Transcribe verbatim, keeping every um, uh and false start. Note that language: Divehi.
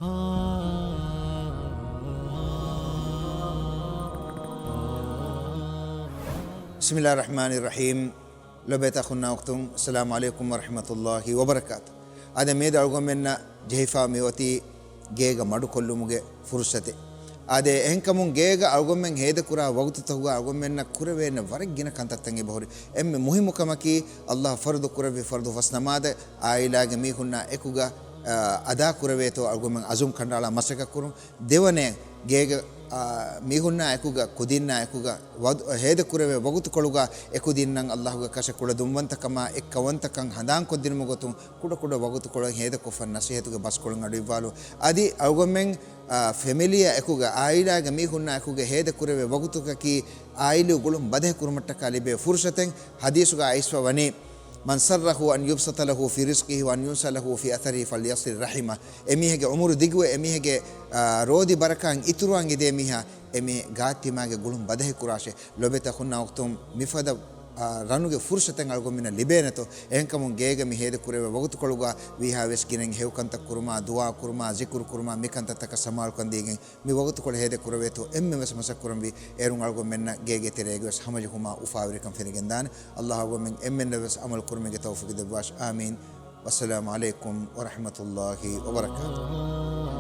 بسم الله الرحمن الرحيم. ލޮބުވެތި އަޚުންނާ އުޚްތުން، އައްސަލާމު ޢަލައިކުމް ވަރަޙްމަތުﷲި ވަބަރަކާތު. އާދެ، މިއަދު އަޅުގަނޑުމެންނަށް ޖެހިފާ މިއޮތީ ގޭގަ މަޑުކޮށްލުމުގެ ފުރުޞަތެއް. އާދެ، އެހެންކަމުން ގޭގަ އަޅުގަނޑުމެން ހޭދަކުރާ ވަގުތުތަކުގަ އަޅުގަނޑުމެންނަށް ކުރެވޭނެ ވަރަށް ގިނަ ކަންތައްތައް އެބަހުރި. އެންމެ މުހިއްމު ކަމަކީ، ﷲ ފަރުޟު ކުރެއްވި ފަރުޟު ފަސް ނަމާދަށް އާއިލާގެ މީހުންނާ އެކުގަ، އާ، އަދާ ކުރެވޭތޯ އަޅުގަނޑުމެން އަޒުމް ކަނޑައަޅާ މަސައްކަތް ކުރުން. ދެވަނައަށް، ގޭގަ، އާ، މީހުންނާ އެކުގަ، ކުދިންނާ އެކުގަ ވަދު-، ހޭދަކުރެވޭ ވަގުތުކޮޅުގަ އެކުދިންނަށް ﷲގެ ކަށަ ކުޅަދުންވަންތަކަމާ އެއްކަވަންތަކަން ހަނދާންކޮށްދިނުމުގެ ގޮތުން ކުޑަކުޑަ ވަގުތުކޮޅެއް ހޭދަކޮށްފަ ނަޞޭޙަތުގެ ބަސްކޮޅުން އަޑުއިއްވާލުން. އަދި އަޅުގަނޑުމެން، އާ، ފެމިލީއާ އެކުގަ، އާއިލާގެ މީހުންނާ އެކުގަ ހޭދަކުރެވޭ ވަގުތުތަކަކީ އާއިލީ ގުޅުން ބަދަހި ކުރުމަށްޓަކާ ލިބޭ ފުރުޞަތެއް. ޙަދީޘުގަ އައިސްފަ ވަނީ، من سرّه أن يبسط له في رزقه وأن ينسأ له في أثره فليصل رحمه. އެމީހެއްގެ އުމުރު ދިގުވެ، އެމީހެއްގެ، އާ، ރޯދި ބަރަކާތް އިތުރުވާން އެދޭ މީހާ، އެމީ ގާތްތިމާގެ ގުޅުން ބަދަހި ކުރާށޭ. ލޮބުވެތި އަޚުންނާ އުޚްތުން، މިފަދަ، އާ، ރަނުގެ ފުރުޞަތެއް އަޅުގަނޑުމެންނަށް ލިބޭނެތޯ. އެހެންކަމުން ގޭގަ މި ހޭދަ ކުރެވޭ ވަގުތުކޮޅުގަ ވީހާވެސް ގިނައިން ހެޔޮކަންތައް ކުރުމާ، ދުޢާ ކުރުމާ، ޒިކުރު ކުރުމާ، މި ކަންތައްތަކަށް ސަމާލުކަން ދީގެން މި ވަގުތުކޮޅު ހޭދަ ކުރެވޭތޯ، އެންމެން ވެސް މަސައްކަތް ކުރަންވީ. އޭރުން އަޅުގަނޑުމެންނަށް ގޭގެ ތެރޭގަ ވެސް ހަމަޖެހުމާ އުފާވެރިކަން ފެނިގެންދާނެ. ﷲ އަޅުގަނޑުމެން އެންމެންނަށް ވެސް ޢަމަލު ކުރުމުގެ ތައުފީޤު ދެއްވާށި. އާމީން. ވައްސަލާމު ޢަލައިކުމް ވަރަޙްމަތުﷲި ވަބަރަކާތުހު.